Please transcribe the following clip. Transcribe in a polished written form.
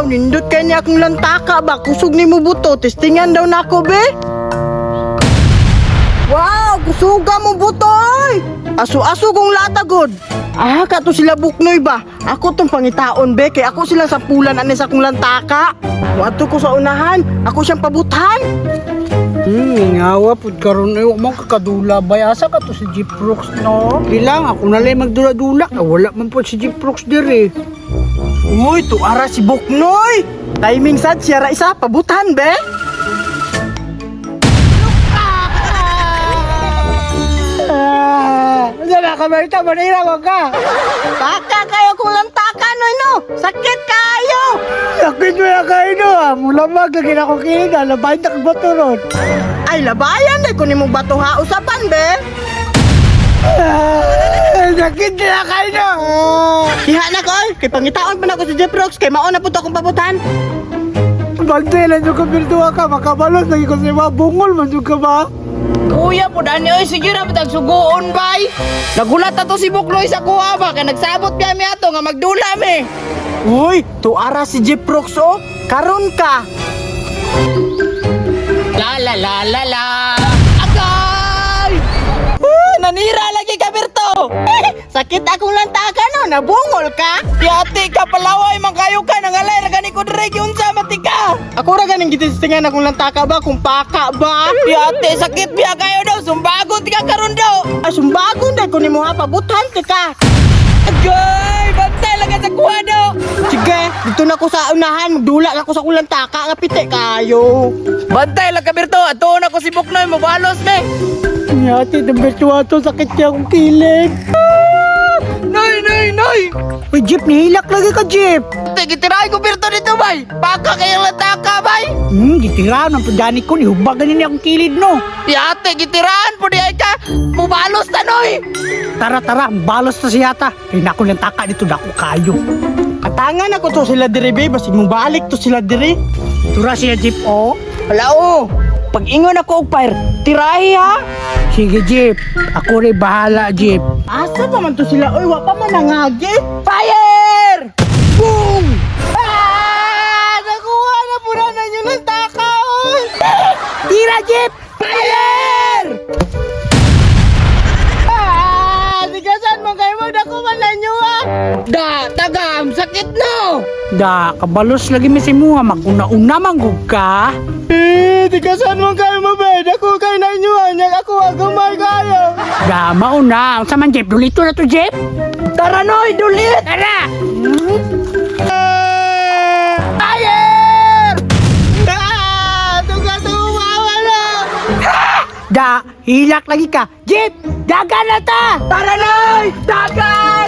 Nindot kay niya akong lantaka ba? Kusog ni mo buto. Testingan daw nako, be. Wow, kusuga mo buto, oy. Aso-aso kong latagod. Ah, kato sila buknoy ba? Ako tong pangitaon, be, kay ako sila sa pulan ani sa akong lantaka. Wato ko sa unahan, ako siyang pabuthan. Ngawa pud karon ay wa man kakadula bay, asa ka to si Jeep Brooks no? Bilang ako na lang magdula-dula, ah, wala man pud si Jeep Brooks dire. Uy, tuara si Buknoy. Timing sad siya ra isa pabutan, be. Ah, wala na ka Berta, manira ko ka. Taka kayo kung lantaka noy no. Sakit kayo. Sakit mo ya kayo no, ah. Mula mag lagi na ko kini na labay na kag bato ron. Ay, labayan day kunin mong bato ha usapan, be. Ah, sakit na kayo no. Iha na ko, oy. Kay pangitaon pa na ko si Jeff Rocks kay mauna po to akong pabutan. Bantay lang yung kabirtuwa ka, makabalos lagi ko sa mga bungol man yung ka ba? Kuya po dani oy, sige ra bitag suguon bay. Nagulat na to si Buknoy sa kuha ba kay nagsabot biya mi ato nga magdula mi. Uy, tuara si Jeff Rocks oh. Karon ka. La la la la la. Agay! Ah, nanira lagi ka Berto. Sakit akong lantaka no, nabungol ka. Yati ka palaway man kayo ka nangalay ra gani ko dire giunsa man ti ka. Ako ra ganing gitistingan akong lantaka ba kung paka ba. Yati sakit biya kayo daw sumbagon ti ka karon daw. Ay, sumbagon day kunin mo ha pabutan ti ka. Agay, bantay lang ka sa kuha daw. Sige, dito na ko sa unahan, magdula na ko sa akong lantaka nga piti kayo. Bantay lang ka Berto, atuon ako si Buknoy mobalos me. Yati, number 2 to, sakit niya akong kilid. Noy, noy, noy. Uy, Jeep, nihilak lagi ka, Jeep. Ate, gitirahin ko Berto dito bay. Baka kayang lataka bay. Gitira, nang pagdani ko, nihubag ganin niya akong kilid, no? Yate, gitirahan po di ay ka. Mubalos ta noy. Tara, tara, balos na siya ta. Kaya na ako lang taka dito, dako kayo. Katangan ako to sila diri be, basig mo balik to sila diri. Tura siya, Jeep, oh. Wala o. Pag ingon ako og fire, tirahi ha. Sige, Jeep. Ako rin bahala, Jeep. Asa pa man to sila oy, wa pa man nangagi. Fire! Boom! Ah! Nakuha na po na ninyo ng taka oy. Tira, Jeep! Fire! Ah! Tigasan mo kayo mo nakuha na ninyo ah. Da, tagam, sakit no. Da, kabalos lagi mi si Muha. Maguna-una manggug ka. Eh, tigasan mo kayo mo be, nakuha kayo na inyo ah. Nyag ako agumay kayo. Da, mauna. Unsa man, Jeep? Dulito na to, Jeep. Tara noy, dulit. Tara! Fire! Ah! Tugas tumawa na. Da, hilak lagi ka. Jeep, daga na ta! Tara noy, daga!